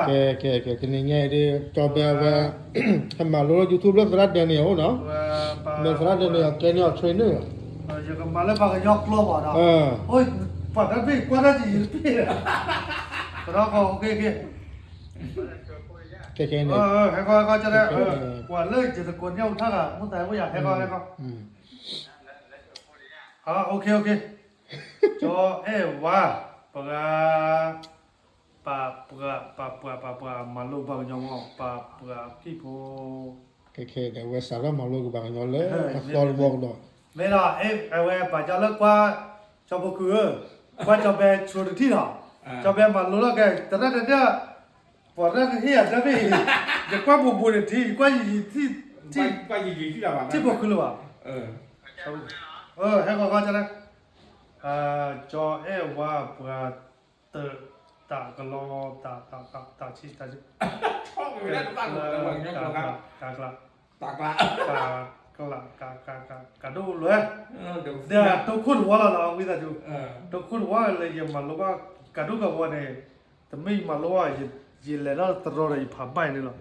ကဲ ကဲ ကဲ တနံၤညါအံၤဒ် ကၠီဘဲဝဲ ဟဲမၤလိလၢ YouTube လၢသရၣ်ဒဲန့ၣ်အအိၣ်နီၤ, မ့ၢ်သရၣ်ဒဲန့ၣ် အကဲန့ၢ်အီၤ trainer ယကမၤလၢပှၤကညီကျိာ်ဘၣ်ဒီး, ပှၤတဘ့ၣ်ကွၢ်တၢ်ကယံၤတဘ့ၣ်, ကဒီး ကဲ ကဲ ဟဲဃီ ဟဲဃီ ကၠီတဲ ပှၤလၢယတကိးန့ၢ်အူထၣ်ဂၤ မူသးဟဲအိၣ်ယၤ ဟဲဃီ ဟဲဃီ, ကၠီအဲၣ်ဝါ ပှၤ ပှၤ ပှၤ ပှၤ ပှၤ ပှၤမၤလိပှၤကညီမီၢ် ပှၤ ပှၤကံၢ်ဖိ, ကဲ ကဲ ဒီးဝဲစးထီၣ်မၤလိက့ၤပှၤကညီလၢအသီတဘီကဒီး, မ့ၢ်ဒီး အဝဲပှၤကၠီလၢကွၢ် ကၠီဖိခုဧၢ, ကွၢ်ကၠီဘဲဆိတထံၣ်ဒီး, ကၠီဘဲမၤလိလီၤကဲ သရၣ်ဒဲန့ၣ်, ပှၤတၢ်တဟ့ၣ်ယၤတၢ်ဘ့ၣ်အံၤ, ယကွၢ်ဘူးဘူးန့ၣ်ထံ ယကွၢ်ယံၤယံၤထံ, ထံ, ထံဖိခုလၢၤဘၣ်, ဟဲဃီဃီကၠီတဲ ကၠီအဲၣ်ဝါပှၤ တၢ် တၢ်ကလီ တၢ် တၢ် တၢ် တၢ်ဆံ တၢ်ဆံ တၢ် တၢ် တၢ် တၢ် တၢ် တၢ် တၢ် တၢ်ဒိၣ်လွဲ, ဒီးတိခိၣ်တဝီလီၤလီၤ ဝံသးစူၤ, တိခိၣ်တဝီလၢယမၤလိဘၣ် ကးဒိၣ်ကးဝီန့ၣ်, တမ့ၢ်ယမၤလိဘၣ်, ယလဲၤလၢတရီဒီးယဖးဘၣ်အံၤန့ၣ်လီၤ,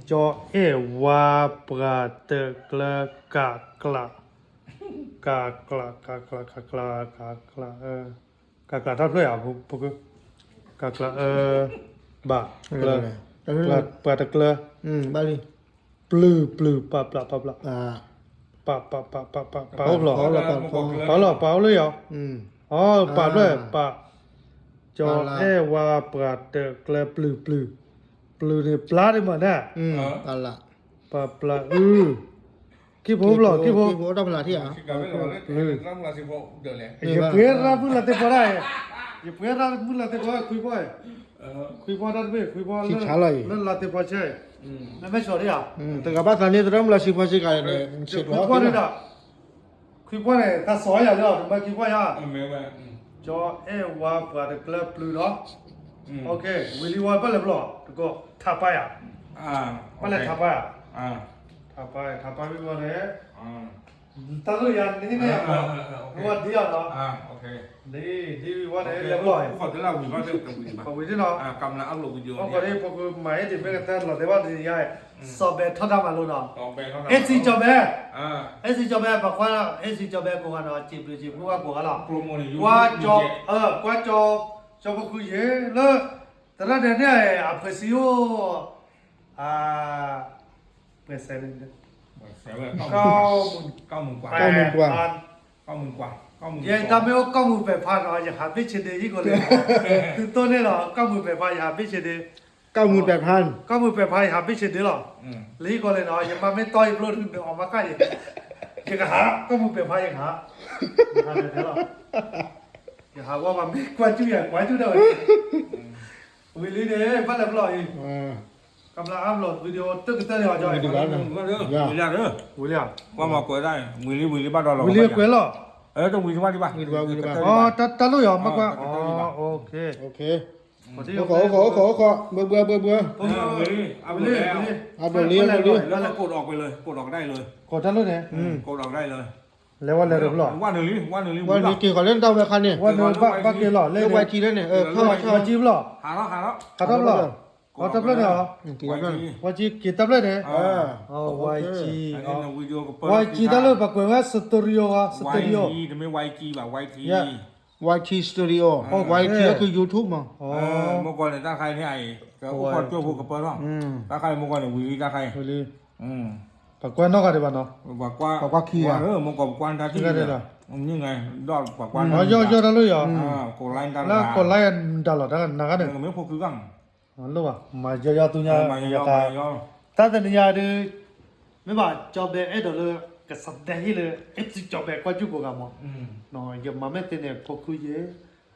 ကၠီအဲၣ်ဝါပှၤတၢ်ကျၢ ကးကျး, ကးကျး ကးကျး ကးကျး ကးကျး ကးကျးတၢ်ဖျၢၣ်ဧါ, ဖိ, ကးကျးအၢ, ဘၣ်, ကျၢ, ပှၤတကျၢ, ပျုၢ် ပျုၢ် ပၢ်ပျၢ် ပၢ်ပျၢ်, ပၢ် ပၢ် ပၢ် ပၢ် ပၢ် ပၢ်အိၣ်ဖျီၣ်, ပၢ်လီၤ ပၢ်အိၣ်လၢယီၤ, ပၢ်ဖျၢၣ် ပၢ်, ကၠီအဲၣ်ဝါပှၤတၢ်ကျၢ ပျုၢ် ပျုၢ်, ပျုၢ်န့ၣ်ပျၢ်ဒ်မးန့ၣ်, ပၢ်ပျၢ်အုၣ်, ကံၢ်ဖိဖျီၣ် ကံၢ်ဖိ, ပျုၢ် ယပှ့ၤရၣ်မုၢ်လၢ်သ့ၣ်ဖီဒၣ်, ယပှ့ၤရၣ်မုၢ်လၢ်သ့ၣ်ဖီခွံဘီ, ခွံဘီတၢ်တဘ့ၣ် ခွံဘီလၢလၢ်သ့ၣ်ဖီဆဲး, မ့ၢ်မ့ၢ်ဆီၣ်ဒံးဧါ, တဂၤဘၣ်သးန့ၣ် သရၣ်မုၢ်လၢ်သ့ၣ်ဖီဆ့ကၤန့ၣ်, ခွံဘီန့ၣ်ဒီး, ခွံဘီန့ၣ် တၢ်စီၤယၤလၢအီၤ တမၢခံဘီယါ, ကၠီအဲၣ်ဝါပှၤတကျၢပျုၢ်ဒီး, ဝံၤလံဝဲဘၣ်လဲၤဖျီၣ် တကီၢ် ထးပာ်ယၤ, ဘၣ်လဲၤထးပာ်ယၤ, ထးပာ် ထးပာ်မ့ၢ်ဝဲန့ၣ် တၢ်လိၣ်ယၤန့ၣ်န့ၣ်, ဝဲဒ်အီၤနီၤ, ဒ် ဒ်ဝဲန့ၣ် လဲၤဖျီၣ်အံၤ, ဝံၤဒ်နီၤ, အဃိန့ၣ် ပကမၤအဲၣ်ဒ်မ့ၢ်ကတၢၢ်လီၤတဲာ်ဘၣ်တနံၤညါ, စီၤဘဲထီၣ်တၢ်မၤလိနီၤ, အဲၣ်စံကၠီဘဲ, အဲၣ်စံကၠီဘဲ ပှၤကွၢ် အဲၣ်စံကၠီဘဲကိးဂၤနီၤ, စံးဘျုးစံးဖှိၣ်ဘၣ်ကိးဂၤလီၤ, ကွၢ်ကၠီ, ကွၢ်ကၠီ, ကၠီဖိခုယဲၢ်လၢ, သရၣ်ဒဲန့ၣ် အပှဲၤစံအိၣ် ပှဲၤစဲးန့ၣ်, ကီၢ်မုၢ်ကွၢ်, ယဲတၢ်မ့ၢ်အိၣ်ကီၢ်မုၢ်ပဲာ်ဖးနီၤ ယဟးဘ့ၣ်ဆ့ဒ့ဟံၣ်ကိးလၢ, သုတိၢ်န့ၣ်လီၤ ကီၢ်မုၢ်ပဲာ်ဖး ယဟးဘ့ၣ်ဆ့ဒ့, ကီၢ်မုၢ်ပဲာ်ဖး, ကီၢ်မုၢ်ပဲာ်ဖး ယဟးဘ့ၣ်ဆ့ဒ့လီၤ, လၢဟံၣ်ကိးလၢနီၤ ယမါမ့ၢ်တီၢ်ယပျိၢ်ဒုးအီၤမၤကၣ်ယဲ, ယကဟး ကီၢ်မုၢ်ပဲာ်ဖး ယကဟး, ယဟးဝဲပှၤမ့ၢ်ကွၢ်ကၠူၣ်ယၤ ကွၢ်ကၠူၣ်ဒၣ်ဝဲ, ဝံၤလံန့ၣ် ဘၣ်လဲၤဖျီၣ်အံၤ, ကမျၢၢ်အါဘျီ video တၢ်ကတၢၢ်န့ၣ်အီၤ ဝံၤလံဧါ, ဝံၤလံကွဲးလီၤ, တၢ်တၢ်လိၣ်ယီၤ မ့ၢ်ကွၢ်, အိၣ်ခိး အိၣ်ခိး အိၣ်ခိး ဘှဲဘှဲဘှဲဘှဲ, အဒိးလံ အဒိးလံ, ကိးတၢ်လိၣ်န့ၣ်, လဲၤဝဲလဲၤတဖျီၣ်, ဝံၤန့ၣ်က့ၤဃီၤလၢနတၢ်ဝဲခါန့ၣ်, ဝံၤန့ၣ်ဘၣ်က့ၤလီၤ လၢဝဲကံလၢန့ၣ်, ဝဲကံဖျီၣ်, တၢ်ဖျၢၣ်န့ၣ်, ဝဲကံက့ၤတၢ်ဖျၢၣ်န့ၣ်, ဝဲကံ, ဝဲကံတၢ်ဖျၢၣ်ပှၤကွဲးဝဲ studio ဧါ, studio, YT studio, YT ကီး YouTube မး, မ့ၢ်ကီးန့ၣ် တၢ်ခါအံၤန့ၣ်အံၤ, အိၣ်ခိးကၠိဖိကပၢၢ်လီၤ, တၢ်ခါအံၤမ့ၢ်ကီးန့ၣ် ဝံၤလံတၢ်ခါအံၤ, ပှၤကွၢ်နီၢ်ဂၤဒံးဘၣ်နီၤ, ပှၤကွၢ်ခံဂၤ, မ့ၢ်ကီးပှၤကွၢ်တၢ်ထံၣ်, န့ၣ် ပှၤကွၢ်, ယီၢ်ယီၢ်တၢ်လိၣ်ယီၤ, လၢကိး like ဒၣ်လီၤ တၢ်နၤဂၤန့ၣ်, မ့ၢ်ဖိခုဂၤ, လိၣ်ဘၣ် မၤယီၢ်ယီၢ်သူညါ, တၢ်တနံၤညါဒုး, မ့ၢ်ဘၣ် ကၠီဘဲအဲၣ်ဒိးလၢ ကစးဒဲးဟံၣ်လၢ FC ကၠီဘဲကွၢ်ကၠူၣ်ကိးဂၤမး, ယမၤမ့ၢ်သ့န့ၣ် ဖိခုယဲၢ်,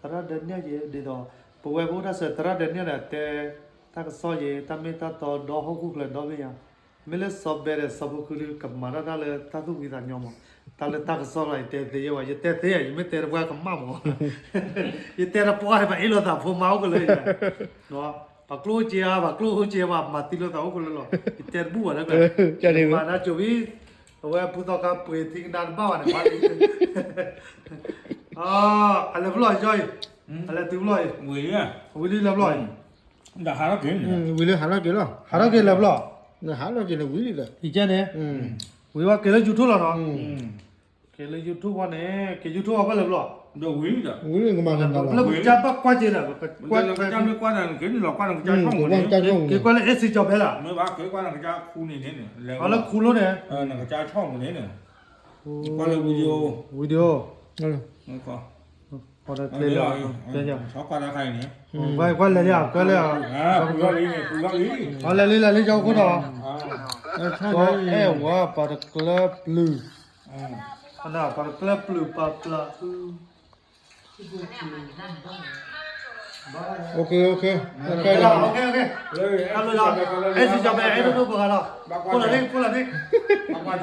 သရၣ်ဒဲန့ၣ်ယဲၢ် ဒ်သိး ပဝဲပအိၣ်တၢ်စၢၤ သရၣ်ဒဲန့ၣ်ဒီး တဲတၢ်ကစီၣ်ယဲၢ် တၢ်မ့ၢ်တၢ်တီဒီဟီၣ်ခိၣ်ချၢဒီဘ့ၣ်ညါ, မ့ၢ်လၢစီၤဘဲဒီးစီၤဖိခုဒုး ကမၤတၢ်တၢ်လၢတၢ်သူၣ်ဖှံသးညီမး, တၢ်လၢတၢ်ကစီၣ်လီၤ ယတဲသ့ယဲၢ်ဝဲ ယတဲသ့ယဲၢ် ယမ့ၢ်တဲတပှၢ်ကမၣ်မး, ယတဲတပှၢ် ပှၤအ့ၣ်လိာ်သးဖိမါအိၣ်ကလၢယဲၢ် ပှၤကျိၣ်အိၣ်ကဲဧါ ပှၤကျိၣ်အိၣ်ကဲဧါ မၤသံလိာ်သးအိၣ်ကလၢလီၤ, ယတဲတဘူၣ်ဘၣ်လၢ မၤနၤကိၤဘံ, အဝဲပူၤသီခါပှ့ၤထံကနါတဘၣ်ဘၣ်န့ၣ် ဘၣ်လံ, အလဲၤဖျီၣ်အံၤ ကၠီအံၤ, အလဲၤတုၤဖျီၣ်အံၤ, ဝံၤလံလဲၤဖျီၣ်အံၤ, ဒီးဟးထီၣ်က့ၤန့ၣ် ဝံၤလၢဟးထီၣ်က့ၤလီၤ, ဟးထီၣ်က့ၤလၢၤဘျီ, နဟးထီၣ်က့ၤန့ၣ်ဝံၤလံဒီး, ယကဲန့ၣ်, ဝံၤဝဲက့ၤလၢ YouTube လီၤနီၤ, က့ၤလၢ YouTube ဝဲန့ၣ် က့ၤ YouTube ဝဲဖဲလဲၣ်ဘျီ, ဝံၤလံ, လၢကစၢ်ဘၣ်ကွၢ်က့ၤလၢ, က့ၤကွၢ်လၢ အဲၣ်စံကၠီဘဲလၢ, လၢခူလီၤန့ၣ်, နကစၢ်ဆီၣ်မူန့ၣ်န့ၣ်, ကွၢ်လၢ video, video, ကွၢ်လၢ လဲၤလံ လဲၤလံ လဲၤလံ ကၠီခိၣ်ဒီး, ကၠီအဲၣ်ဝဲပှၤတကျၢပျုၤ, ပှၤတကျၢပျုၤပှၤပျၢ်, အဲၣ်စံကၠီဘဲ အဲၣ်ဒိၣ်ဒိၣ်ပှၤဂၤလီၤ, ဖိလၢ်န့ၣ် ဖိလၢ်န့ၣ်